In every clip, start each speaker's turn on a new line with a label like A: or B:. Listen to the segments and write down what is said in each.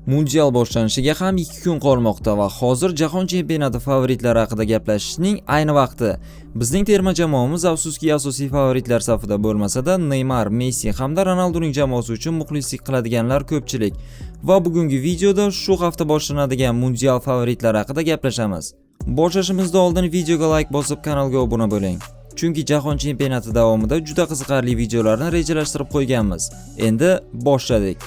A: Mundial boshlanishiga ham 2 kun qolmoqda va hozir jahon chempionati favoritlari haqida gaplashishning ayni vaqti. Bizning terma jamoamiz, afsuski, asosiy favoritlar safida bo'lmasa-da, Neymar, Messi hamda Ronalduning jamoasi uchun muxlislik qiladiganlar ko'pchilik. Va bugungi videoda shu hafta boshlanadigan mundial favoritlari haqida gaplashamiz. Boshlashimizdan oldin videoga like bosib, kanalga obuna bo'ling. Chunki jahon chempionati davomida juda qiziqarli videolarni rejalashtirib qo'yganmiz. Endi boshladik.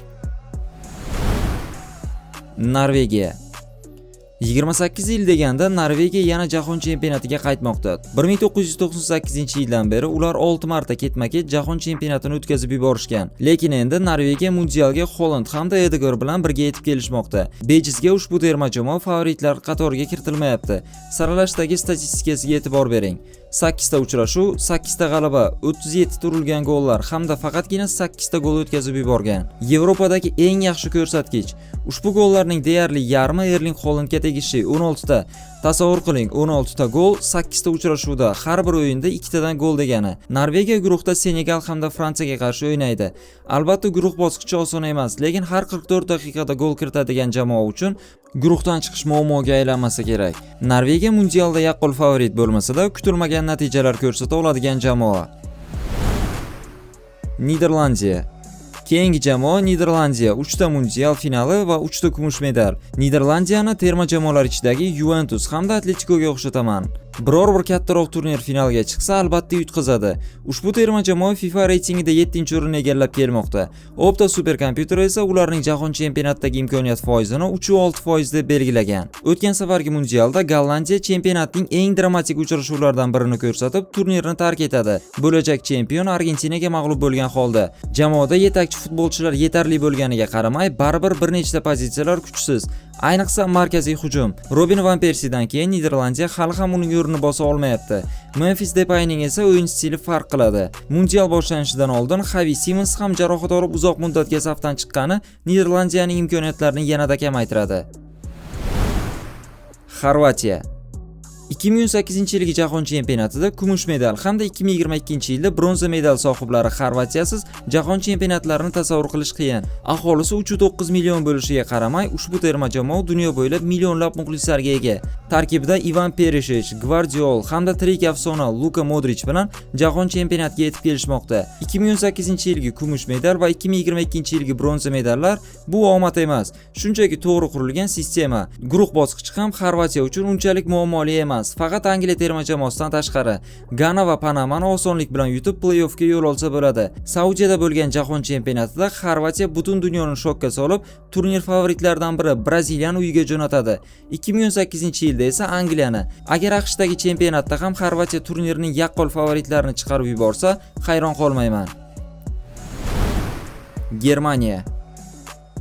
A: Norvegiya. 28 yil deganda Norvegiya yana jahon chempionatiga qaytmoqda. 1998-yildan beri ular 6 marta ketma-ket jahon chempionatini o'tkazib yuborishgan. Lekin endi Norvegiya mundialga Holand hamda Edegor bilan birga yetib kelishmoqda. Bejizga ushbu terma jamoa favoritlar qatoriga kiritilmayapti. Saralashdagi statistikasiga e'tibor bering. 8 ta uchrashuv, 8 ta g'alaba, 37 ta urilgan gollar hamda faqatgina 8 ta gol o'tkazib yuborgan. Yevropadagi eng yaxshi ko'rsatkich. Ushbu gollarning deyarli yarmi Erling Holandga tegishli, 16 ta. Tasavvur qiling, 16 ta gol 8 ta uchrashuvda, har bir o'yinda ikkitadan gol degani. Norvegiya guruhda Senegal hamda Fransiyaga qarshi o'ynaydi. Albatta, guruh bosqichi oson emas, lekin har 44 daqiqada gol kiritadigan jamoa uchun guruhdan chiqish muammoga aylanmasa kerak. Norvegiya mundialda yaqqol favorit bo'lmasa-da, kutilmagan natijalar ko'rsata oladigan jamoa. Niderlandiya. Keyingi jamoa Niderlandiya, 3 ta mundial finali va 3 ta kumush medal. Niderlandiyani terma jamoalar ichidagi Juventus hamda Atletikoga o'xshataman. Biror bir kattaroq turnir finaliga chiqsa, albatta yutqazadi. Ushbu terma jamoa FIFA reytingida 7-o'rinni egallab kelmoqda. Opta superkompyuteri esa ularning jahon chempionatidagi imkoniyat foizini 3,6% deb belgilagan. O'tgan safargi mundialda Gollandiya chempionatning eng dramatik uchrashuvlaridan birini ko'rsatib, turnirni tark etadi. Bo'lajak chempion Argentinaga mag'lub bo'lgan holda. Jamoada yetakchi futbolchilar yetarli bo'lganiga qaramay, baribir bir nechta pozitsiyalar kuchsiz. Ayniqsa markaziy hujum. Robin van Persidan keyin Niderlandiya hali ham uning o'rnini bosa olmayapti. Memphis Depayning esa o'yin stili farq qiladi. Mundial boshlanishidan oldin Xavi Simons ham jarohat olib, uzoq muddatga safdan chiqqani Niderlandiyaning imkoniyatlarini yanada kamaytiradi. Xorvatiya. 2018-yilgi jahon chempionatida kumush medal hamda 2022-yilda bronza medal sohiblari Xorvatiyasiz jahon chempionatlarini tasavvur qilish qiyin. Aholisi 3,9 million bo'lishiga qaramay, ushbu terma jamoa dunyo bo'ylab millionlab muxlislarga ega. Tarkibida Ivan Perishich, Gvardiol hamda tirik afsona Luka Modrich bilan jahon chempionatiga yetib kelishmoqda. 2018-yilgi kumush medal va 2022-yilgi bronza medallar bu omad emas, shunchaki to'g'ri qurilgan sistema. Guruh bosqichi ham Xorvatiya uchun unchalik muammoli emas. Faqat Angliya terma jamoasidan tashqari Gana va Panamani osonlik bilan yutib, play-offga yo'l olsa bo'ladi. Saudiyada bo'lgan jahon chempionatida Xorvatiya butun dunyoni shokka solib, turnir favoritlaridan biri Braziliyani uyiga jo'natadi. 2018-yilda esa Angliyani. Agar AQShdagi chempionatda ham Xorvatiya turnirning yaqqol favoritlarini chiqarib yuborsa, hayron qolmayman. Germaniya.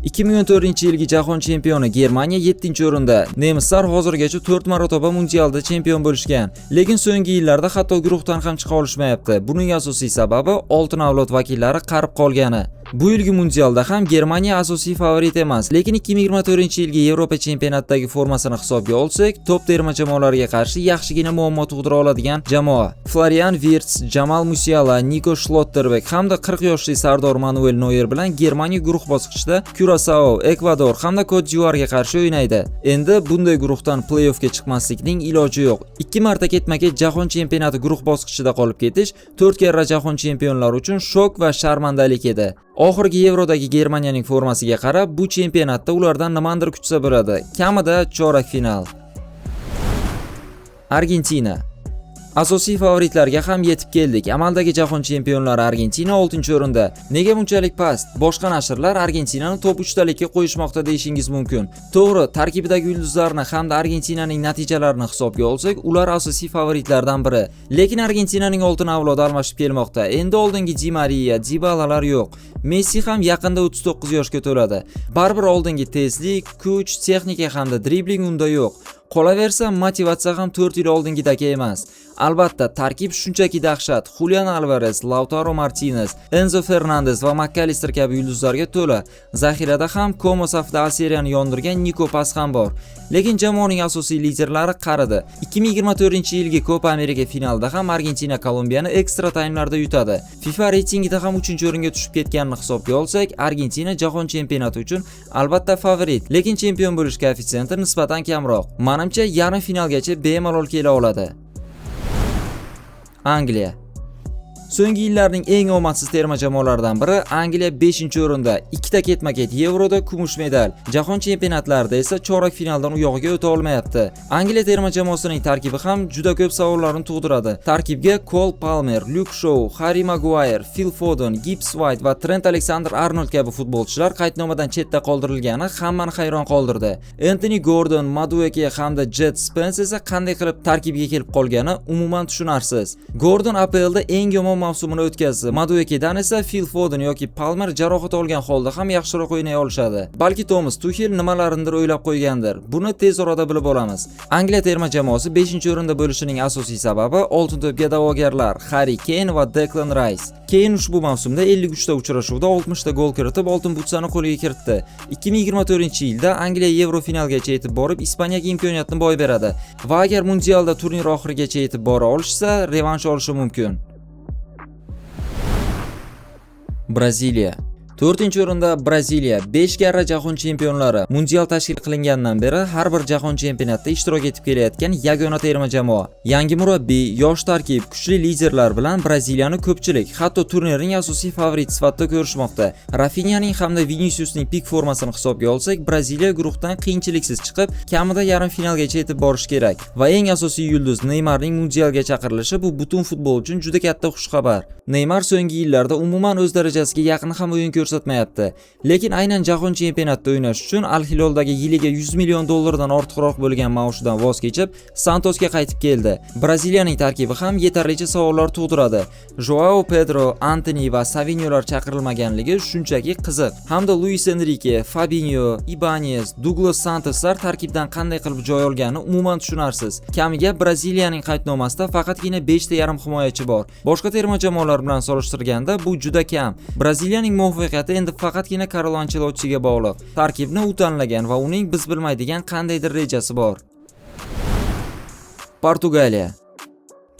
A: 2014-yilgi jahon chempioni Germaniya 7-o'rinda. Nemislar hozirgacha 4 marotaba mundialda chempion bo'lishgan, lekin so'nggi yillarda hatto guruhdan ham chiqa olishmayapti. Buning asosiy sababi oltin avlod vakillari qarib qolgani. Bu yilgi mundialda ham Germaniya asosiy favorit emas, lekin 2024-yilgi Yevropa chempionatidagi formasini hisobga olsak, top terma jamoalarga qarshi yaxshigina muammo tug'dira oladigan jamoa. Florian Wirtz, Jamal Musiala, Niko Schlotterbeck hamda 40 yoshli sardor Manuel Neuer bilan Germaniya guruh bosqichida Kurasao, Ekvador hamda Kot-d'Ivuarga qarshi o'ynaydi. Endi bunday guruhdan play-offga chiqmaslikning iloji yo'q. Ikki marta ketma-ket jahon chempionati guruh bosqichida qolib ketish 4 karra jahon chempionlari uchun shok va sharmandalik edi. Oxirgi Yevrodagi Germaniyaning formasiga qarab, bu chempionatda ulardan nimadir kutsa bo'ladi. Kamida chorak final. Argentina. Asosiy favoritlarga ham yetib keldik. Amaldagi jahon chempionlari Argentina 6-o'rinda. Nega bunchalik past? Boshqa nashrlar Argentinani top 3 talikka qo'yishmoqda deyishingiz mumkin. To'g'ri, tarkibidagi yulduzlarni hamda Argentinaning natijalarini hisobga olsak, ular asosiy favoritlardan biri. Lekin Argentinaning oltin avlodi almashib kelmoqda. Endi oldingi Di Maria, Dibalalar yo'q. Messi ham yaqinda 39 yoshga to'ladi. Baribir oldingi tezlik, kuch, texnika hamda dribling unda yo'q. Qolaversa, motivatsiya ham 4 yil oldingidagi emas. Albatta, tarkib shunchaki dahshat. Julian Alvarez, Lautaro Martinez, Enzo Fernandez va McAllister kabi yulduzlarga to'la. Zaxirada ham Como safida A seriyani yondirgan Niko Paz ham bor. Lekin jamoaning asosiy liderlari qaridi. 2024-yilgi Copa America finalida ham Argentina Kolumbiyani ekstra taymlarda yutadi. FIFA reytingida ham 3-o'ringa tushib ketganini hisobga olsak, Argentina jahon chempionati uchun albatta favorit, lekin chempion bo'lish koeffitsiyenti nisbatan kamroq. Manimcha, yarim finalgacha bemalol kela oladi. Angliya. So'nggi yillarning eng omadsiz terma jamoalaridan biri Angliya 5-o'rinda, ikkita ketma-ket Yevroda kumush medal, jahon chempionatlarida esa chorak finaldan u yog'iga o'ta olmayapti. Angliya terma jamoasining tarkibi ham juda ko'p savollarni tug'diradi. Tarkibga Kol Palmer, Luke Shaw, Harry Maguire, Phil Foden, Gibbs White va Trent Alexander-Arnold kabi futbolchilar qaydnomadan chetda qoldirilgani hammani hayron qoldirdi. Anthony Gordon, Madueke hamda Jet Spence esa qanday qilib tarkibga kelib qolgani umuman tushunarsiz. Gordon APLda eng yomon mavsumini o'tkazdi. Maduekedan esa Phil Foden yoki Palmer jarohat olgan holda ham yaxshiroq o'ynay olishadi. Balki Thomas Tuchel nimalarnidir o'ylab qo'ygandir. Buni tez orada bilib olamiz. Angliya terma jamoasi 5-o'rinda bo'lishining asosiy sababi oltin to'pga da'vogarlar Harry Kane va Declan Rice. Kane ushbu mavsumda 53 ta uchrashuvda 60 ta gol kiritib, oltin butsani qo'lga kiritdi. 2024-yilda Angliya Yevro finalgacha yetib borib, Ispaniyaga imkoniyatni boy beradi va agar mundialda turnir oxirigacha yetib bora olishsa, revansh olishi mumkin. Braziliya. 4-o'rinda Braziliya 5 karra jahon chempionlari. Mundial tashkil qilingandan beri har bir jahon chempionatida ishtirok etib kelayotgan yagona terma jamoa. Yangi murabbiy, yosh tarkib, kuchli liderlar bilan Braziliyani ko'pchilik, hatto turnirning asosiy favorit sifatida ko'rishmoqda. Rafinyaning hamda Viniciusning pik formasini hisobga olsak, Braziliya guruhdan qiyinchiliksiz chiqib, kamida yarim finalgacha yetib borishi kerak. Va eng asosiy yulduz Neymarning mundialga chaqirilishi bu butun futbol uchun juda katta xushxabar. Neymar so'nggi yillarda umuman o'z darajasiga yaqin ham o'yin ko'rsatmayapti. Lekin aynan jahon chempionatida o'ynash uchun Al Hiloldagi yiliga 100 million dollardan ortiqroq bo'lgan maoshidan voz kechib, Santosga qaytib keldi. Braziliyaning tarkibi ham yetarlicha savollar tug'diradi. Joao Pedro, Antoni va Savinyolar chaqirilmaganligi shunchaki qiziq. Hamda Luis Enrique, Fabinho, Ibanez, Douglas Santoslar tarkibdan qanday qilib joy olgani umuman tushunarsiz. Kamiga Braziliyaning qaydnomasida faqatgina 5 ta yarim himoyachi bor. Boshqa terma jamoalar bilan solishtirganda bu juda kam. Braziliyaning muvaffaqiyati endi faqatgina Karlo Anchelottiga bog'liq. Tarkibni u tanlagan va uning biz bilmaydigan qandaydir rejasi bor. Portugaliya.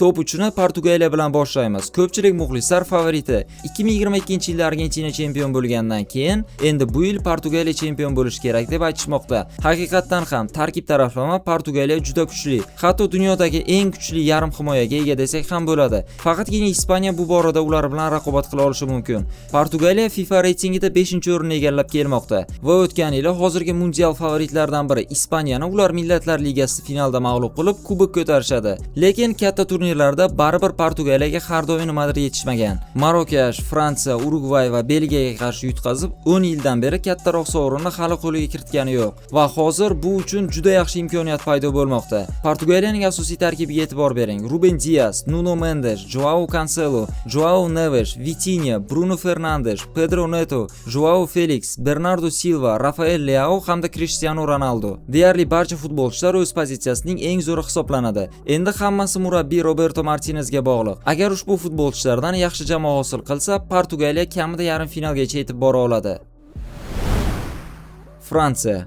A: Top 3ni Portugaliya bilan boshlaymiz. Ko'pchilik muxlislar favoriti. 2022-yilda Argentina chempion bo'lgandan keyin endi bu yil Portugaliya chempion bo'lishi kerak deb aytishmoqda. Haqiqatdan ham tarkib taraflama Portugaliya juda kuchli. Hatto dunyodagi eng kuchli yarim himoyaga ega desak ham bo'ladi. Faqatgina Ispaniya bu borada ular bilan raqobat qila olishi mumkin. Portugaliya FIFA reytingida 5-o'rinni egallab kelmoqda va o'tgan yili hozirgi mundial favoritlaridan biri Ispaniyani ular Millatlar Ligasi finalida mag'lub qilib, kubok ko'tarishadi. Lekin katta turnirlarda baribir Portugaliyaga har doim nimadir yetishmagan. Marokash, Fransiya, Urugvay va Belgiyaga qarshi yutqazib, 10 yildan beri kattaroq sovrinni hali qo'lga kiritgani yo'q. Va hozir bu uchun juda yaxshi imkoniyat paydo bo'lmoqda. Portugaliyaning asosiy tarkibiga e'tibor bering. Ruben Dias, Nuno Mendes, Joao Cancelo, Joao Neves, Vitinha, Bruno Fernandes, Pedro Neto, Joao Felix, Bernardo Silva, Rafael Leao hamda Cristiano Ronaldo. Deyarli barcha futbolchilar o'z pozitsiyasining eng zo'ri hisoblanadi. Endi hammasi murabbiy Roberto Martinezga bog'liq. Agar ushbu futbolchilardan yaxshi jamoa hosil qilsa, Portugaliya kamida yarim finalgacha yetib bora oladi. Fransiya.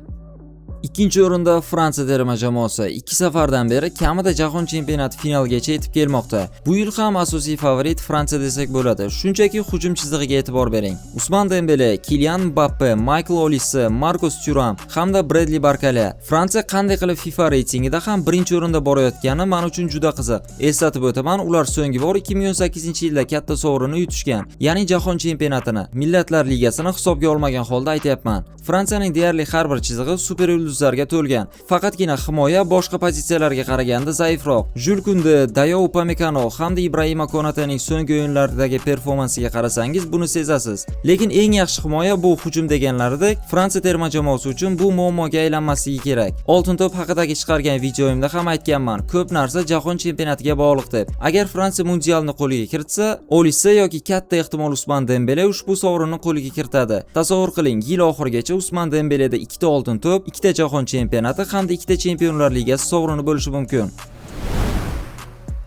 A: Ikkinchi o'rinda Fransiya terma jamoasi ikki safardan beri kamida jahon chempionati finaligacha yetib kelmoqda. Bu yil ham asosiy favorit Fransiya desak bo'ladi. Shunchaki hujum chizig'iga e'tibor bering. Usman Dembele, Kilian Mbappe, Maykl Olise, Marcos Thuram hamda Bradley Barcola. Fransiya qanday qilib FIFA reytingida ham birinchi o'rinda borayotgani men uchun juda qiziq. Eslatib o'taman, ular so'nggi bor 2018-yilda katta sovrinni yutishgan, ya'ni jahon chempionatini, Millatlar Ligasini hisobga olmagan holda aytyapman. Fransiyaning deyarli har bir chizig'i super yulduzlarga to'lgan. Faqatgina himoya boshqa pozitsiyalarga qaraganda zaifroq. Jul Kunde, Dayo Upamecano hamda Ibrahima Konatening so'nggi o'yinlardagi performansiga qarasangiz buni sezasiz. Lekin eng yaxshi himoya bu hujum deganlaridek, Fransiya terma jamoasi uchun bu muammoga aylanmasligi kerak. Oltin to'p haqidagi chiqargan videoimda ham aytganman, ko'p narsa jahon chempionatiga bog'liq deb. Agar Fransiya mundialni qo'lga kiritsa, Olise yoki katta ehtimol Usman Dembele ushbu sovrinni qo'lga kiritadi. Tasavvur qiling, yil oxirigacha Usman Dembeleda ikkita oltin to'p, ikkita Jahon chempionati hamda ikkita Chempionlar Ligasi sovrini bo'lishi mumkin.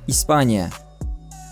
A: Ispaniya.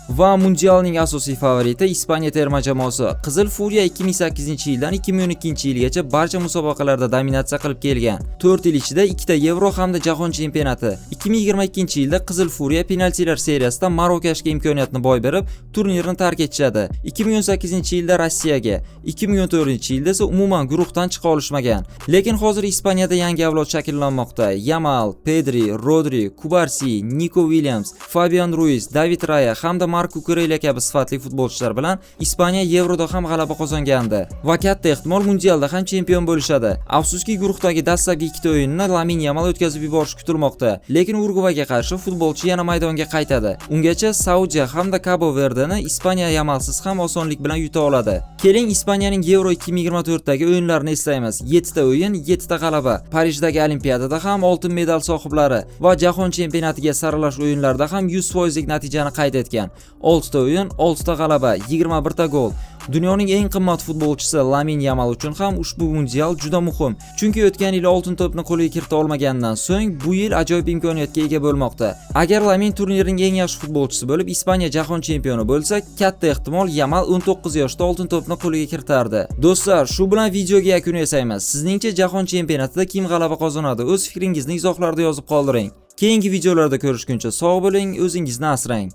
A: Va mundialning asosiy favoriti Ispaniya terma jamoasi. Qizil Furiya 2008-yildan 2012-yilgacha barcha musobaqalarda dominatsiya qilib kelgan. 4 yil ichida ikkita Yevro hamda Jahon chempionati. 2022-yilda Qizil Furiya penaltilar seriyasida Marokashga imkoniyatni boy berib, turnirni tark etishadi. 2018-yilda Rossiyaga, 2014-yilda esa umuman guruhdan chiqa olishmagan. Lekin hozir Ispaniyada yangi avlod shakllanmoqda. Yamal, Pedri, Rodri, Kubarsi, Niko Williams, Fabian Ruiz, David Raya hamda Mark Kukurela kabi sifatli futbolchilar bilan Ispaniya Yevroda ham g'alaba qozongandi va katta ehtimol mundialda ham chempion bo'lishadi. Afsuski, guruhdagi dastlabki ikkita o'yinni Lamin Yamal o'tkazib yuborishi kutilmoqda. Lekin Urugvayga qarshi futbolchi yana maydonga qaytadi. Ungacha Saudiya hamda Kabo Verdeni Ispaniya Yamalsiz ham osonlik bilan yuta oladi. Keling, Ispaniyaning Yevro 2024 dagi o'yinlarini eslaymiz. 7 ta o'yin, 7 ta g'alaba. Parijdagi Olimpiadada ham oltin medal sohiblari va Jahon chempionatiga saralash o'yinlarida ham 100% lik natijani qayd etgan. 6 ta o'yin, 6 ta g'alaba, 21 ta gol. Dunyoning eng qimmat futbolchisi Lamin Yamal uchun ham ushbu mundial juda muhim. Chunki o'tgan yil oltin to'pni qo'lga kirita olmagandan so'ng bu yil ajoyib imkoniyatga ega bo'lmoqda. Agar Lamin turnirning eng yaxshi futbolchisi bo'lib, Ispaniya jahon chempioni bo'lsa, katta ehtimol Yamal 19 yoshda oltin to'pni qo'lga kiritardi. Do'stlar, shu bilan videoga yakun yasaymiz. Sizningcha, jahon chempionatida kim g'alaba qozonadi? O'z fikringizni izohlarda yozib qoldiring. Keyingi videolarda ko'rishguncha sog' bo'ling, o'zingizni asrang.